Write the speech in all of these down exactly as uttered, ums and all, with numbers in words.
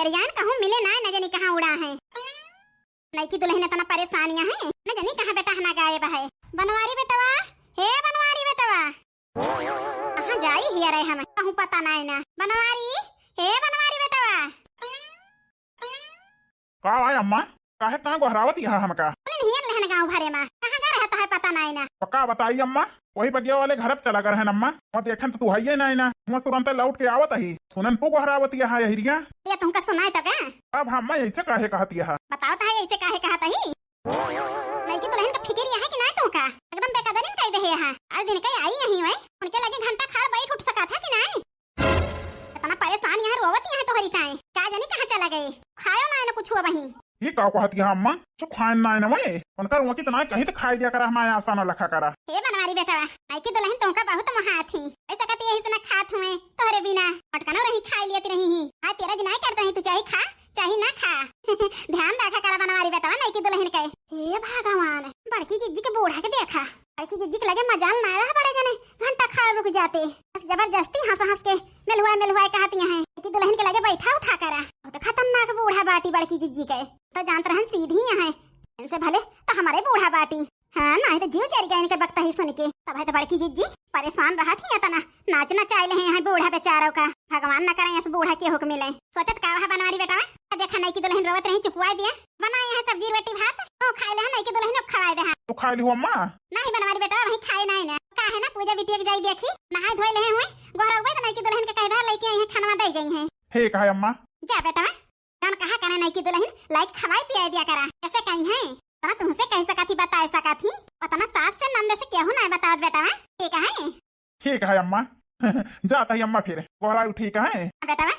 एरियान कहूँ मिले ना, न जानी कहाँ उड़ा है। नइकी दुलहिन इतना परेशानिया है, न जानी कहाँ बेटा हना गायब है। बनवारी बेटवा, हे बनवारी बेटवा, कहाँ जाई हिया रहे हम, कहूँ पता नाई ना। बनवारी, हे बनवारी बेटवा। का भाई अम्मा, काहे कहाँ गोहरावत यहाँ हमका? बोले नहीं लहन गाँव भरे मा, कहाँ गा रहता है पता नाई ना। तो का बताई अम्मा, वही बगिया वाले घर चला गए हैं अम्मा। वहाँ देखन तो तू हइये नाई ना, वहाँ तुरंत लौट के आवत ही। सुनन तू गोहरावत यहाँ यहिरिया। ये तुमका सुनाई तो का? अब अम्मा ऐसे काहे कहत यहाँ? बताओ तो है ऐसे काहे कहत ही? नइकी दुलहिन का फिकिर यहाँ कि नाई तुमका? एकदम बेकदरी न कह दे यहाँ। आज दिन कई आई यहीं वै, उनके लगे घंटा खाड़ बैठ उठ सका था कि नाई? इतना परेशान यहाँ रोवत यहाँ तोहरी काहे? का जानी कहाँ चला गए? खायो ना न कुछ वही। ये का कहत यहाँ अम्मा? कुछ खाए ना न वै। उनकर वकी तो ना कहीं तो खाई दिया करा, हमारे आसान लखा करा। हे बनवारी बेटवा, नइकी दुलहिन तुमका बहुत मोहात ही। ऐसा कहती यही से ना खात हुए तोहरे बिना। पटकनो रही खाई लियत रही ही। आज तेरा जिनाई करत रही, तू चाहे खा, चाहे ना खा। ध्यान रखा करा बनवारी बेटवा, नइकी दुलहिन के। हे भगवान, बड़की जिज्जी के बूढ़ा के देखा। बड़की जिज्जी के लगे मजाल ना रहा बड़े जने, घंटा खाड़ रुक जाते। बस जबरदस्ती हंस हंस के मेलहुआ मेलहुआ कहती हैं कि दुलहिन के लगे बैठा उठा करा। वो तो खतरनाक बूढ़ा बाटी बड़की जिज्जी के। तो जानत रहन सीधी हैं, इनसे भले तो हमारे बूढ़ा बाटी। हाँ, नाहीं तो जीव जरि गया इनके बकता ही सुन के। तब है तो बड़की जिज्जी परेशान रहत ही इतना, नाच नचाए ले हैं बूढ़ा बेचारों का। भगवान न करे इस बूढ़ा के हुक्म मिले। सोचत का वहा बनवारी बेटवा, देखा नइकी दुलहिन रोवत रही, चुपवाए दिया। बनाए हैं सब्जी रोटी भात, तो खाए ले हैं, नइकी दुलहिन को खवाए दे हैं। तू खाए ली हो अम्मा? नाहीं बनवारी बेटवा, वही खाए नाई ना। का है ना पूजा बिटिया के जाई देखी, नहाए धोए ले हैं हुए, गोहरउबे तो नइकी दुलहिन के कह दे लइके आई हैं, खानवा दे गई हैं। ठीक है अम्मा। जा बेटवा, जान कहा करे नइकी दुलहिन, लाइक खवाए पियाए दिया करा। कैसे कही है? तना तुमसे कह सका थी, बताए सका थी। उतना सास से नंद से केहू नाई बतावत बेटवा। ठीक है? ठीक है अम्मा। जाता ही अम्मा फिर। गोहराई ठीक है? बेटवा।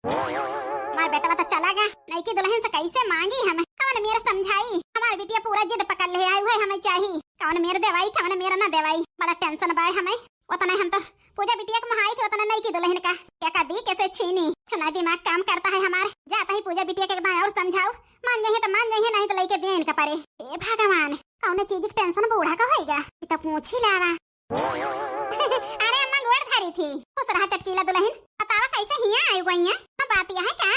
हमार बेटवा तो चला गा। नइकी दुलहिन से कैसे मांगी हम? कौन मेर समझाई? हमार बिटिया पूरा जिद पकड़ ले आई हुए हमें चाही। कौन मेर देवाई, कौन मेर ना देवाई। बड़ा टेंशन बाय हमें। उतने हम तो पूजा बिटिया के मोहाई थे, उतने नइकी दुलहिन का। क्या का दी, कैसे छीनी? छुना दिमाग काम करता है हमार। जाता ही पूजा बिटिया के एक बार और समझाओ। मान जाइए तो मान जाइए, नाहीं तो लइके दे इनका परे। ए भगवान, कौन चीज के टेंशन बूढ़ा का होइगा? ये तो पूछ ही लावा। अरे अम्मा गोड़ धरी थी। खुश रहा चटकीला दुलहिन। बतावा कैसे हिया आई गइया? ना बात यह है का?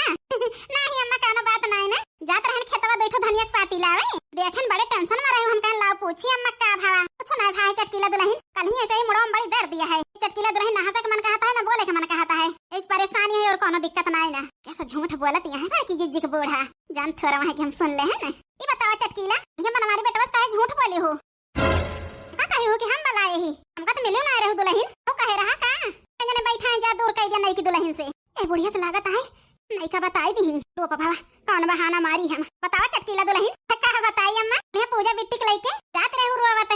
नाहीं अम्मा कौनो बात नाहीं ना। जात रहन खेतवा दुइ ठो धनिया के पाती लावे। देखन बड़े टेंशन में रहे, हम कहन लाओ पूछी अम्मा का भावा। कुछ ना भाई चटकीला दुलहिन, कल ही ऐसे ही मुड़वा में बड़ी दर्द दिया है। चटकीला दुलहिन ना हंसे के मन कहता है ना बोले के मन कहता है। इस परेशानी है और कौनो दिक्कत नाहीं ना। कैसे झूठ बोलत यहाँ बड़की जिज्जी के बूढ़ा। जान थोड़ा वहाँ की हम सुन ले है ना। ई बतावा चटकीला, ये बनवारी बेटवा से काहे झूठ बोली हो? का कहे हो कि हम बलाए ही? हमका तो मिले ना रहे दुलहिन। तो कहे रहा का? जने बैठा है जा दूर कह दिया नइकी दुलहिन से। ए बुढ़िया से लागत है नइका बताई दी। रो बाबा कौन बहाना मारी हम। बतावा चटकीला दुलहिन। का बताई अम्मा? मैं पूजा बिट्टी के लइके जात रहे रोवत।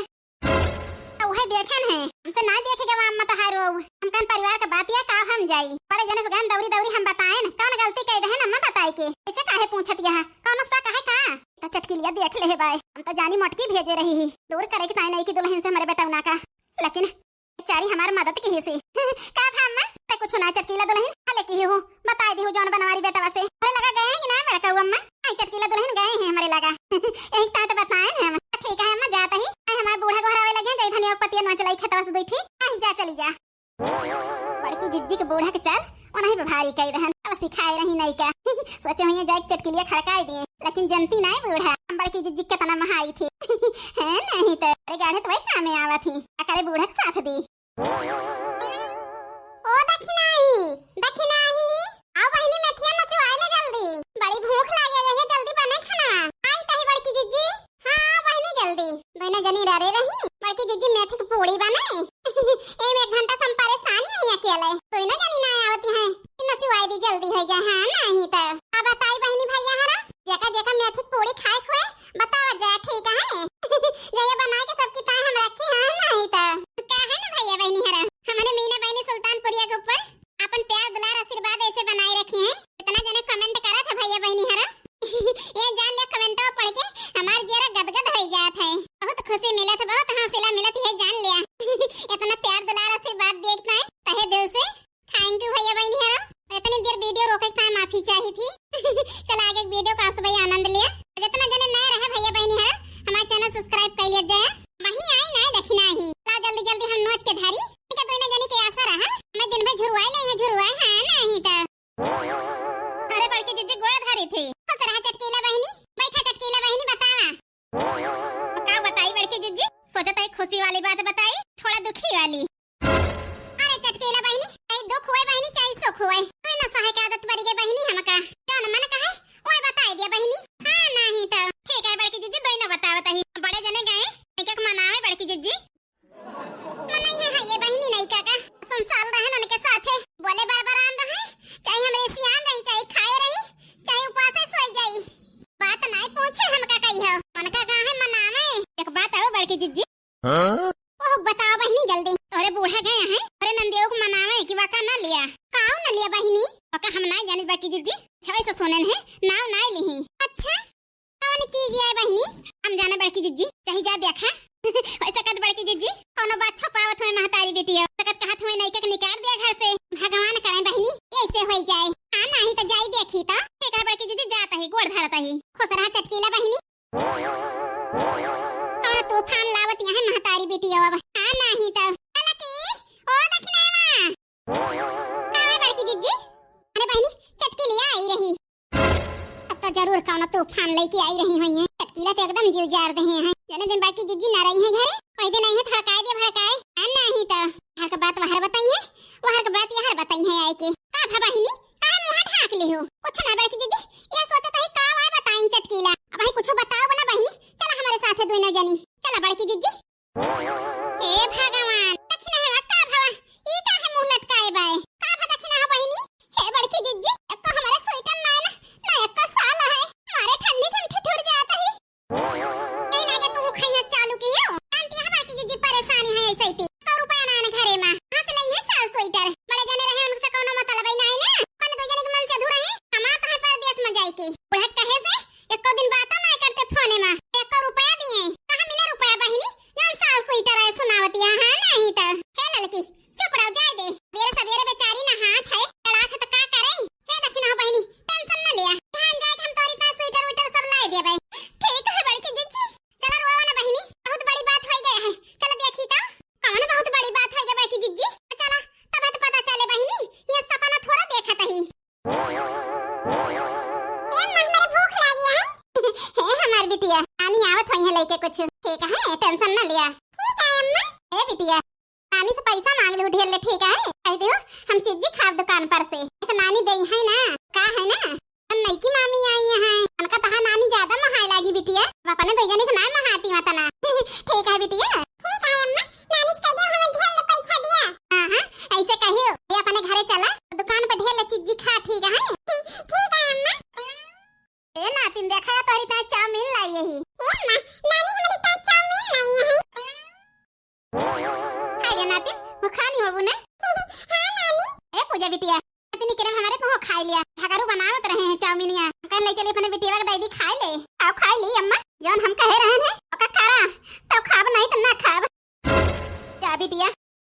तो वही देखे न है। हमसे ना देखे गवा अम्मा तोहार रो। हम कन परिवार का बातिया का हम जाई। बड़े जने से गन दौरी दौरी हम बताए न। कौन गलती कह दे है अम्मा बताई के? ऐसे काहे पूछत यह? कौन सा कहे का? तो चटकीलिया देख ले बाय, हम तो जानी मोटकी भेजे रही ही दूर करे के ताई नइकी दुलहिन से हमारे बेटौना का, लेकिन बेचारी हमार मदद किहिसी। का भा अम्मा? ते कुछ ना चटकीला दुलहिन, भले किही हूँ, बताई दिहु जौन बनवारी बेटवा से। अरे लगा गए हैं कि ना बड़का अम्मा? आई चटकीला दुलहिन गए हैं हमारे लगा। यही ताई तो बताए हैं हम। ठीक है अम्मा, जात ही। आई हमार बूढ़ा गोहरावे लगे, जय धनिया के पतिया नोच लाई खेतवा से दुई ठी। आई जा चली जा। बड़की जिज्जी के बूढ़ा के चाल ओनही पे भारी कई दहन। अब सिखाए रही नइका। सोचे हुई जाए चटकिलिया खड़काई दिए, लेकिन जनती नाई बूढ़ा हम बड़की जिज्जी के केतना महाई थी। है नहीं तो अरे गाढ़े तो वही कामे आवत ही, अकरे बूढ़ा के साथ दी। ओ दखिनाही, दखिनाही, आओ बहिनी मेथिया नचवाए ले जल्दी, बड़ी भूख लागे रही, जल्दी बने खाना। आई तही बड़की जिज्जी। हाँ, बहिनी जल्दी। दोनों जनी डरे रही। बड़की जिज्जी मेथी के पूड़ी बने। एम एक घंटा से हम परेशानी है अकेले। दोनों जनी ना आवती हैं। नचवाई दी जल्दी हो जाए, हाँ, नहीं तो। अब बताई बहिनी भैया हरा, जेका जेका मेथी के पूड़ी खाए खुए, बतावा जाए, ठीक है? जइया बनाए के सबकी ताई हम रखी, हाँ, नहीं तो। का है ना भैया बहिनी हरा, हमारे मीना बहिनी सुल्तानपुरिया के ऊपर अपन प्यार दुलार आशीर्वाद ऐसे बनाए रखी हैं। इतना जने comment करा था भैया बहिनी हरा। ये जान लिया commentवा पढ़ के हमार जियरा गदगद हो जात है। बहुत खुशी मिलत है, बहुत हौसला मिलत है, जान लिया। इतना प्यार दुलार आशीर्वाद देखता है तहे दिल से thank you भैया बहिनी हरा। इतनी देर video रोके के माफी चाही थी। चला आगे एक video का सब आनंद लिया। जितना जने नए रहे भैया बहिनी हरा, हमारा channel subscribe कर लिया जाए। वहीं आई ना दखिनाही। ला जल्दी जल्दी हम नोच के धारी। ठीक है, दोनों जनी के आशा रहा। मैं दिन भर झुरवाए ले है, झुरवाए है नहीं तो। अरे बड़की जिज्जी गोड़ धरी थी। खुश रहा चटकीला बहिनी, बैठा चटकीला बहिनी, बतावा। का बताई बड़की जिज्जी, सोचत है खुशी वाली बात बताई, थोड़ा दुखी वाली। अरे चटकीला बहिनी, चाहे दुख हुए बहिनी, चाहे सुख हुए, कोई ना सहे के आदत पड़ी गई बहिनी हमका। जौन मन कहे, वह बताई दिया बहिनी। हाँ, नहीं तो। ठीक है बड़की जिज्जी, दोनों बतावत ही। बड़े जने गए, एक एक मनावे बड़की जिज्जी। मनई है, है ये बहिनी नहीं का का? सुन साल रहन उनके साथे, बोले बरबरान रहे, चाहे हमरे सियान रही, चाहे खाए रही, चाहे उपासे सोई जाई। बात नहीं पूछे हमका कही हो, उनका का है मनावे। एक बात और बड़की जिज्जी। हाँ? ओह, बताओ बहिनी जल्दी। तोरे बूढ़ा गए हैं, अरे नंदियो को मनावे कि वाका ना लिया। काऊ ना लिया बहिनी? वाका हम नहीं जानित बड़की जिज्जी, छवे से सुनन है, नाव नहीं लिही। अच्छा, कौन चीज है बहिनी? हम जाने बड़की जिज्जी, चाहे जा देखा। वैसे कद बड़की जिज्जी, कौनो बात छुपावत हुए महतारी बेटी हो। सकत कहत हुए नहीं के निकाल दिया घर से। भगवान करे बहिनी, ऐसे होई जाए। हाँ, नहीं तो जाई देखी तो। ठीक है बड़की जिज्जी, जात ही, गोड़ धरत ही। खुश रहा चटकीला बहिनी। कौन तूफान लावत यहाँ महतारी बेटी हो अब। हाँ, नहीं तो। चला की, ओ दखिनवा। का है बड़की जिज्जी? अरे बहिनी, चटकीलिया आई रही। अब तो जरूर कौनो तूफान लेके आई रही हुई है। चटकीला तो एकदम जीव जार दे हैं। जने दिन बड़की जिज्जी ना रही है घरे, वही दिन आई है थड़काए दे भड़काए। आ नहीं तो, हर का बात वहर बताई है, वहर का बात यहर बताई है आए के। का भा बहिनी, काहे मुँह ढाक ले हो? कुछ ना बड़की जिज्जी, ये सोचत है का वाय बताई चटकीला। अब ही कुछ बताओ ना बहिनी, चला हमारे साथ है दोनों जनी। चला बड़की जिज्जी। हे भगवान, दखिनवा का भवा, ई काहे मुँह लटकाए बाए? का भा दखिनवा बहिनी? हे बड़की जिज्जी, एक तो हमारे स्वेटर नाय ना, ना एक का साल है, मारे ठंडी के हम ठिठुर जात ही। यही लागे तू खइया चालू की हो, जानती है बड़की जिज्जी परेशानी है ऐसे ही। तो रुपया ना आने घरे मा, कहाँ से लई है साल स्वेटर? बड़े जने रहे उनसे कौनो मतलब ही नाय ना, अपन दो जने के मन से अधूरा है, कमात है परदेस मा जाए के। बुढ़क कहे से एको दिन बातो ना करते फोने मा। एको रुपया दिए। कहाँ मिले रुपया बहिनी? जौन साल स्वेटर आए सुनावतिया, हाँ नहीं तो। हे ललकी, चुप रहो, जाए दे। बेरे सबेरे बेचारी नहात है, लड़ात है तो का करे? हे दखिनवा बहिनी, tension न लिया। ध्यान जाए कि हम तोरी ता स्वेटर वेटर सब लाए देबे। ठीक है बड़की जिज्जी। चला रोवा ना बहिनी, बहुत बड़ी बात होई गया है। चला देखी तो। कौन बहुत बड़ी बात होई गया बड़की जिज्जी? चला, तब तो पता चले बहिनी, ये सपना थोड़ा देखत ही। ए अम्मा, हमरे भूख लागी है। हे हमार बिटिया, नानी आवत होई है लेके कुछ। ठीक है, tension ना लिया। ठीक है अम्मा। ए बिटिया, नानी से पैसा मांग लो ढेर ले, ठीक है? कह दियो हम चिज्जी खाब दुकान पर से। एक नानी देई है ना, का है ना? हम नईकी मामी आई हैं, उनका तहा नानी ज्यादा महाए लागी बिटिया। अब अपने दो जने के ना महाती मत ना। ठीक है बिटिया। ठीक है अम्मा, नानी से कह दे हमें ढेर ले पैसा दिया। हाँ, हाँ, ऐसे कहियो, ये अपने घरे चला, दुकान पे ढेर ले चिज्जी खा, ठीक है? ठीक है अम्मा। ए नातिन, देखा है तोहरी ताई चाउमीन लाई यही। ए अम्मा, नानी हमारी ताई चाउमीन लाई है। खाए रे नातिन, वो खानी होबू ना? हाँ नानी। ए पूजा बिटिया, इतनी किरण हमारे तुहो खाए लिया। झगड़ू बनावत रहे हैं चाउमीनिया। कल ले चली अपने बिटिया के दे दी खाए ले। आओ खाए ली अम्मा, जौन हम कहे रहे हैं, ओका करा, तो खाब नहीं तो ना खाब। जा बिटिया,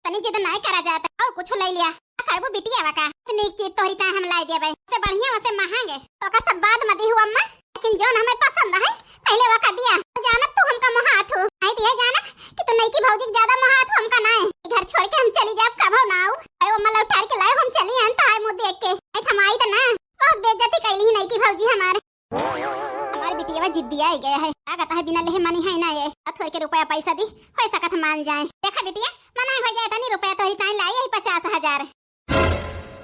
तनी जिद नाय करा जात, और कुछ ले लिया। का करबू बिटिया वा का? से नीक चीज तोहरी ताय हम लाई देबे। से बढ़िया, वसे महंगे। ओका सब बाद में दिहू अम्मा, लेकिन जौन हमें पसंद है, पहले वा का दिया। तो जानत तू हमका मोहात हो। आई दिया जानत कि तू नईकी भौजी के ज्यादा मोहात हो, हमका नाय। घर छोड़ के हम चली जाब, कभो ना आऊ। आयो अम्मा लौटार के लाए, हम चली आन तो आए मुँह देख के। आई थमाई तो ना, बहुत बेइज्जती कैली नईकी भौजी हमार। हमार बिटिया जिद्दी आई गया है, लागत है बिना लेहे मनी है ना ये। आ थोड़ के रुपया पैसा दी, हो सकत मान जाए। देखा बिटिया, मना हो जाए, तनी रुपया तोहरी ताई लाई है पचास हजार।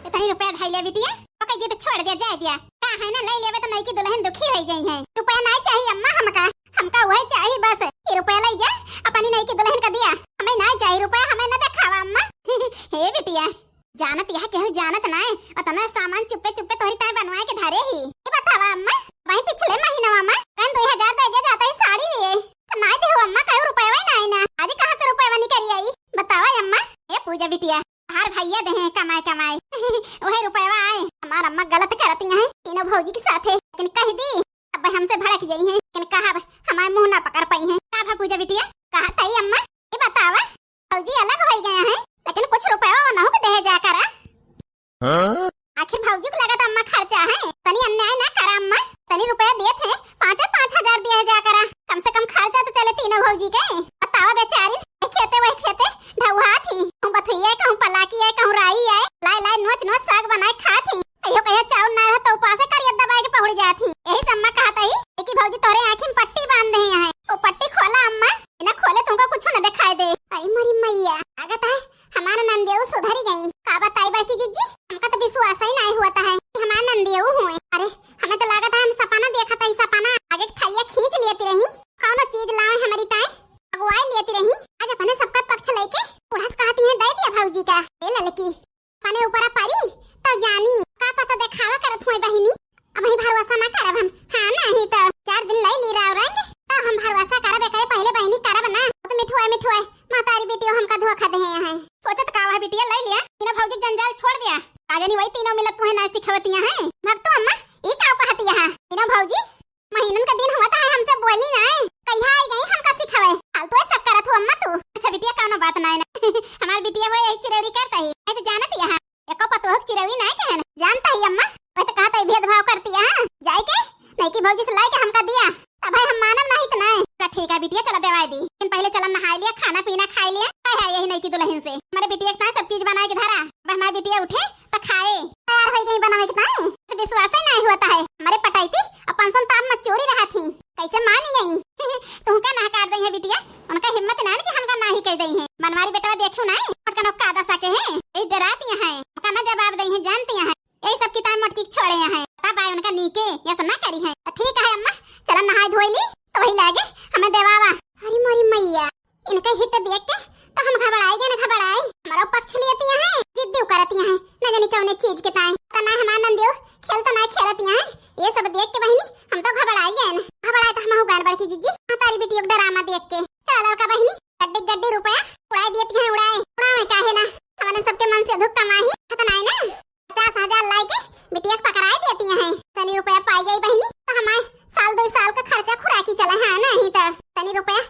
इतनी रुपया धाई ले बिटिया, ओके जिद छोड़ दिया, जाए दिया। का है ना, ले लेवे तो नईकी दुल्हन दुखी हो गई है। रुपया नहीं चाहिए अम्मा हमका, हमका वही चाहिए बस। ये रुपया ले जा, अपनी नईकी दुल्हन का दिया। हमें नहीं चाहिए रुपया, हमें ना दिखावा अम्मा। हे बिटिया, जानत यह केहू जानत नाय, अतना सामान चुप्पे चुप्पे तोहरी ताय बनवाए के धरे ही। ये बतावा अम्मा, वही पिछले महीना अम्मा, कन दो हजार दे दे जाता ही साड़ी लिए, तो नाय देहु अम्मा, कहो रुपयवा ही नाय ना, आज कहाँ से रुपयवा निकल आई? बतावा अम्मा। ए पूजा बिटिया, हर भैया देहे कमाए कमाए, वही रुपयवा आए। हमार अम्मा गलत करती हैं, तीनों भौजी के साथे, लेकिन कह दी, अब हमसे भड़क गई हैं, लेकिन कहा हमारे मुंह ना पकड़ पाई हैं। का भा पूजा बिटिया, कहा तई अम्मा, ये बतावा, भौजी अलग हो गए हैं, लेकिन कुछ रुपया वनहु के दे जा करा। हाँ? आखिर भौजी को लगा तो अम्मा खर्चा है, तनी अन्याय ना करा अम्मा, तनी रुपया देत है, पाँचे पाँच हजार दिया जा करा, कम से कम खर्चा तो चले तीनों भौजी के। बतावा बेचारी, ये खेते वही खेते ढौहा थी, कहूँ बथुइया, कहूँ पलाकी है, कहूँ राई है, लाए लाए नोच नोच साग बनाए खा थी। कहियो कहियो चाउर ना रहा तो उपासे करिया बहिनी, अबहीं भरोसा ना करब हम। हाँ, नाही त चार दिन लई ली राव रंग, त हम भरोसा करब, एकरे पहिले बहिनी करब ना। त मिठुआ, मिठुआ, महतारी बेटियो हमका धोखा देहे हैं। सोचत का हुआ बिटिया, लई लिया, तीनों भौजी जंजाल छोड़ दिया। का जानी वही तीनों मिलत तुहे ना सिखवतिया हैं। भक्तो अम्मा, ई का कहतिया है? तीनों भौजी महीनन का दिन हुआ त है, हमसे बोली ना, कहिया आई गई हमका सिखावे। फालतू है सब करत हो अम्मा तू। अच्छा बिटिया, कौनो बात ना है ना। हमार बिटिया वो यही चिरौरी करता ही, नहीं तो जानत यहाँ एको पतोह के चिरौरी ना कहे ना। जानता ही अम्मा, वह तो कहता ही भेदभाव करती है। जाए के नहीं की भौजी से लाई के हमका दिया, तब है हम मानब नहीं तो नहीं। तो ठीक है बिटिया, चला देवाई दी, लेकिन पहले चला नहाई लिया, खाना पीना खाई लिया। कहे है यही नहीं की दुल्हन से, हमारे बिटिया इतना सब चीज बनाए के धरा, अब हमारे बिटिया उठे तो खाए। तैयार हो गई बनावे के ताई, तो विश्वास ही नहीं होता है। हमारे पटाई थी और पंसन ताप में चोरी रहा थी, कैसे मानी गई? तुमका ना काट दई है बिटिया, उनका हिम्मत ना कि हमका ना ही कह दई है। बनवारी बेटवा देखियो ना, पटकन का दशा के है, यही डराती है, का ना जवाब दई है, जानती है। यही सब किताब मटकी के छोड़े हैं, तब आए उनका नीके, ऐसा ना करी है। तो ठीक है अम्मा, चला नहाए धोई ली, तो वही लागे हमें देवावा। अरे मोरी मैया, इनका हिट देख के तो हम घबराई गए ना, घबराई, हमारा पक्ष लेती हैं, जिद्दी करती हैं, न जानी कौने चीज के ताई। तो ना हमार नंदियो खेल तो ना खेलती हैं, ये सब देख के बहिनी हम तो घबराई गए ना। घबराए तो हम हो गए बड़की जिज्जी, महतारी बिटियो के डरामा देख के। चला लड़का बहिनी, गड्डी गड्डी रुपया उड़ाई देती हैं, उड़ाए, उड़ावे काहे ना, हमारे सबके मन से दुख कमाई, खतना है ना। पचास हजार लाई के बिटिया के पकड़ाए देती हैं। तनी रुपया पाई गई बहिनी, तो हमारे साल दो साल का खर्चा खुराकी चला है, नहीं तो तनी रुपया